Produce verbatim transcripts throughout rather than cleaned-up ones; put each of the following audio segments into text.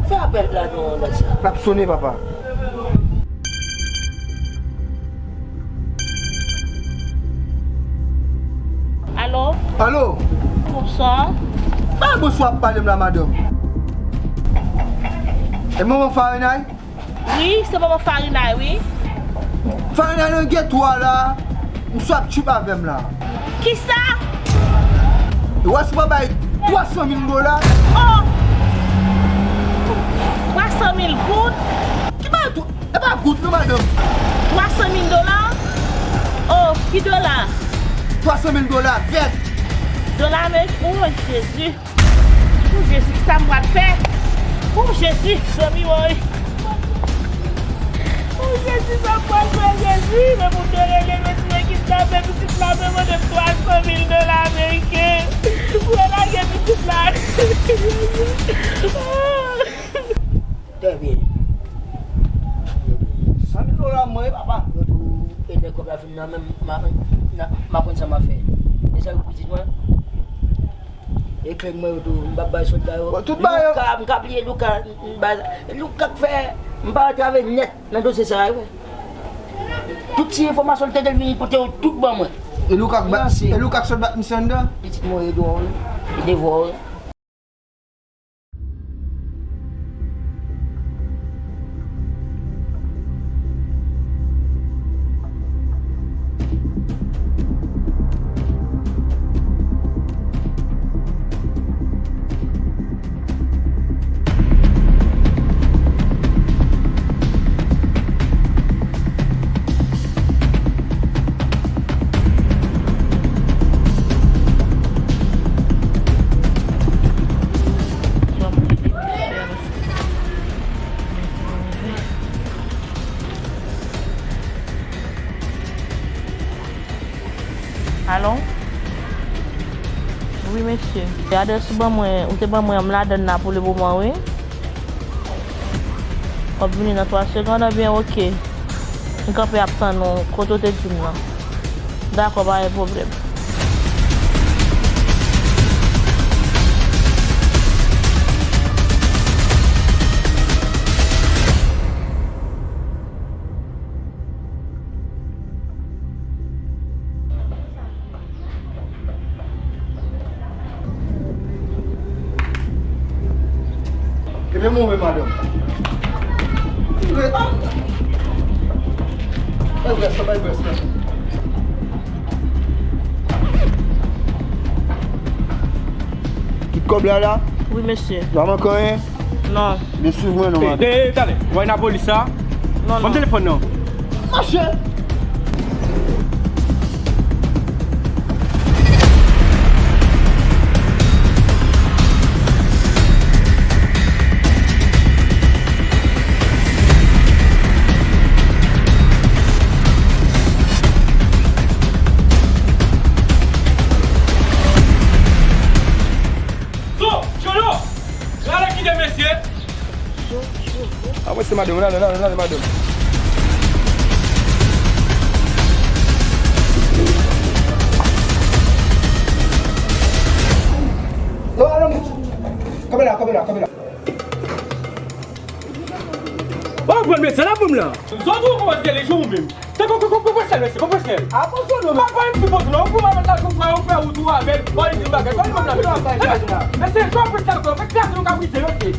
Fè apèl la non, Dad sa. L ap sonnen, papa. Alo? Alo? Bonswa. Pa bonswa ap pale m la, madanm. E manman Farinay? Wi, se manman Farinay, wi. Farinay nan geto a la, misye ap tchoup avè m la. Kisa? E w wè si w pa bay twa san mil dola? Oh! Twa san mil goud? Ki bagay twa, e pa goud non, madanm. Twa san mil dola? Oh, ki dola? Twa san mil dola vèt. Dola ameriken, oh, Jezi. O Jezi, kisa m pral fè? O Jezi, zanmi mwen. O Jezi, sa m pral fè, Jezi? Men moun yo rele, men touye kidnape pitit la, men mande m twa san mil dola ameriken pou yo lage pitit la. Trè byen. San mil dola mwen, papa. Yo tou ede kòb la vin nan men m, m a, m a konn sa m ap fè. E sa yo pitit mwen. E kle mwen yo tou, m p ap bay sòlda yo. Bon, tout bagay yo. Louka, m ka bliye Louka, m ba, Louka k fè, m pa antrave nèt nan dosye sa a, wi. Tout ti enfòmasyon l te gen vini pote yo tout ban mwen. E Louka k bat, e Louka k sot bat misye anndan? Pitit mwen yo dwòl, wi. Li devò, wi. Alo? Wi, mesye. Adrès ou ban mwen, ou te ban mwen an, m ladann la pou le moman, wi. W ap vini nan twa segonn, ebyen, oke. M kanpe ap tann ou, kote w te di m nan. Dakò, pa gen pwoblèm. Ebyen, mwen menm, madanm. Bay brès la, bay brès la. Tout kòb la la? Wi, mesye. Pa manke anyen? Non. Vin swiv mwen non, madanm. Hey, talè, w al nan polis la? Non, non. Ban m telefòn nan. Mache! Zo, Jolo! Rale kite mesye! Avanse, madanm, rale, rale, rale, madanm. Non, non, non. Kanpe la, kanpe la, kanpe la. Ou konprann mesye la pou m lan? Zòt ou kòmanse lejè ou menm. Se kon, kon, kon, pran pwesèl, mesye, pran pwesèl. Atensyon non. Pa, pa yon ti pwesèl non. Ou pran avèk la, ou fè, ou fè wout ou avèk. Ou di bagay, ou di bagay. Mesye, mesye, pran pwesèl ankò. Fè klas nou ka brize, mesye.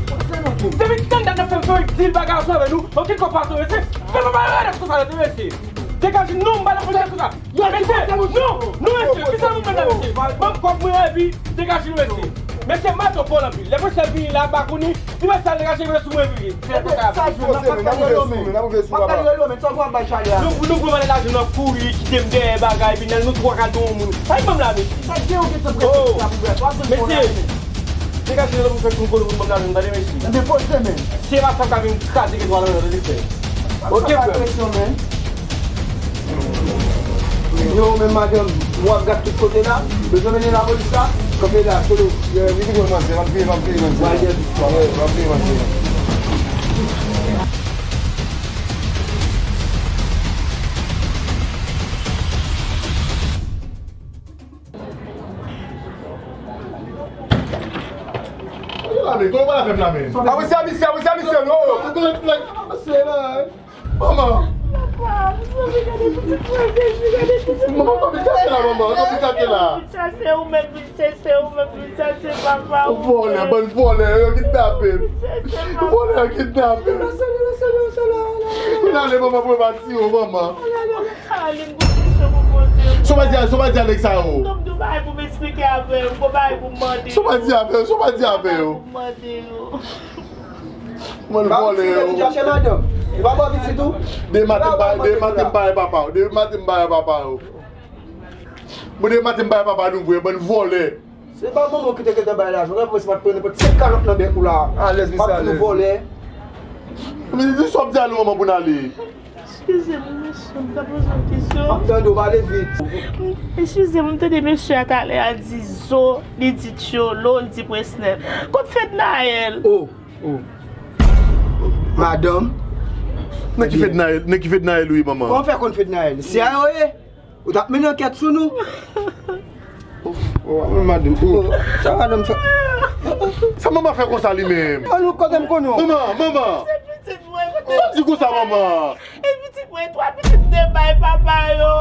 Depi tann dat n ap fè m fè di bagay ansanm avèk nou. Oke, kòb pa tonbe, mesye. Fè nou pa rèd konsa, mesye. Degaje non, m pa nan pwesèl konsa. Mesye, non, non, mesye, kisa nou fè la, mesye? Ban m kòb mwen epi degaje nou, mesye. Mesye, m atò pòl anpil. Lè pwesèl vini la, m pa konnen. Li pa sa degaje, mesye, sou mwen vini. Sa k pase, men, n ap ouvè sou mwen, n ap ouvè sou papa. Nou, nou pran lajan nan kouri, kite m dèyè bagay, epi nan nou twa ka don moun. Sa k ban m la, mesye? Oh, mesye, degaje nou pou fè kouri pou n ban m lajan, tande, mesye. Ebyen, poze men. Se pa sa k ap vin kraze gen twa lajan, tande, frè. Oke, frè. Yo, men madanm, w ap gad tout kote la. Bezwen mennen lapolis la. Kanpe la, Jolo. Vin pou manzè, m ap veye, m ap veye manzè. M ap veye manzè. Kote la, Kòman w pral avè m la menm? Awe, se a misye, awe, se a misye, non! Manman! Manman, pa vin gate la, manman, pa vin gate la. Se ou menm, se ou menm, se papa ou. Vòlè, bann vòlè, yo kidnape m. Vòlè, yo kidnape m. Vin ale, manman, pou yo pa tiye w, manman. Sa w pa di a, sa w pa di a nèg sa yo? Sa w pa di avè yo, sa w pa di avè yo? Mwen vòlè yo. Chache madanm. E pa bò pitit ou? Demen maten m pa, demen maten m pa wè papa yo. Demen maten m pa wè papa yo. Bon, demen maten m pa wè papa nou vre, bann vòlè. Se pa manman w ki te gentan bay lajan, ou pa pran nenpòt senk kalòt nan bèk ou la. Alèz, mesye, alèz. Vòlè. Men di sa w ap di a non, manman, pou n ale. Eskize m, mesye, m ta poze yon kesyon. M ap tande w, pale vit. Eskize m, m tande mesye a talè a di zo, li di tcholo, li di presnèl. Kot Fednaelle? Oh, oh. Madanm. Nan ki Fednaelle, nan ki Fednaelle ou ye, manman? Kòman w fè konn Fednaelle? Se a yo ye? Ou t ap mennen ankèt sou nou? Oh, oh, madanm, oh, sa madanm sa. Sa manman fè konsa li menm? An nou kote m konnen w. Manman, manman. Se pitit mwen. Sa w di konsa, manman? E pitit mwen, twa pitit m te bay papa yo.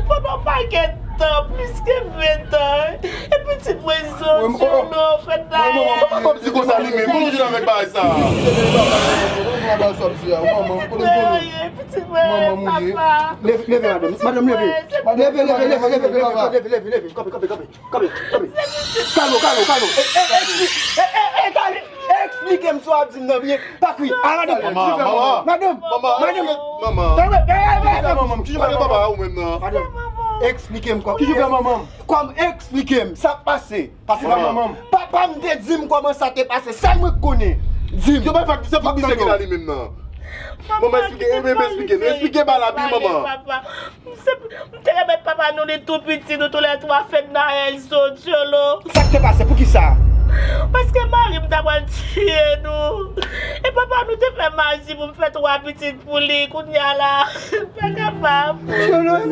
Pandan yon pakèt tan, plis ke ven tan. E pitit mwen, Zòt, oh, yo, fèt la. Manman, sa manman di konsa li menm? Kote w jwenn avèk bagay sa? Manman, kote w jwenn? Pitit mwen, papa. Leve, leve, madanm. Madanm, leve. Leve, leve, leve, leve, leve, leve, leve, leve, leve, kanpe, kanpe, kanpe, kanpe, kanpe. Kalme w, kalme w, kalme w. E, e, e, e, e, e, kalme. Eksplike m sa w ap di m nan byen. Pa kwi. A, madanm. Manman, manman. Madanm. Manman, manman. Kalme w. Manman, ki jan papa ou menm nan? Madanm, eksplike m kòman. Ki jan papa manman? Kòm eksplike m sa k pase. Pase pa manman m. Papa m te di m kòman sa te pase. Sèl mwen k konnen. Di m. Yo bay fak, se fak misye ki la li menm nan. Manman, eksplike, e, e, eksplike, eksplike ba la byen, manman. M se, m te remèt papa nou li tou piti, nou toulètwa Fednaelle, Zòt, tcholo. Sa k te pase? Poukisa? Paske mari m ta pral tiye nou. E papa nou te fè maji pou m fè twa pitit pou li, kounye a la, m pa kapab. Manman,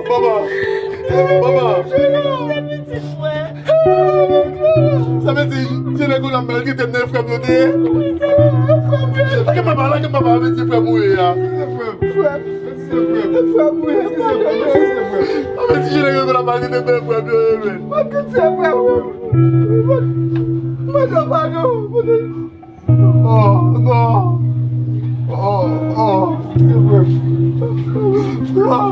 manman, manman. Se pitit mwen. Sa vle di, se nèg yo la maltrete m nan frè m yo te ye. Lage papa, lage papa, vle di frè m ou ye a. Frè m, frè m, frè m. Sa vle di, se nèg yo la maltrete m nan frè m yo ye, men. Mwen tout se frè m. Mwen, mwen, mwen, mwen, mwen, Oh, non. Oh, oh. Se vre. Oh.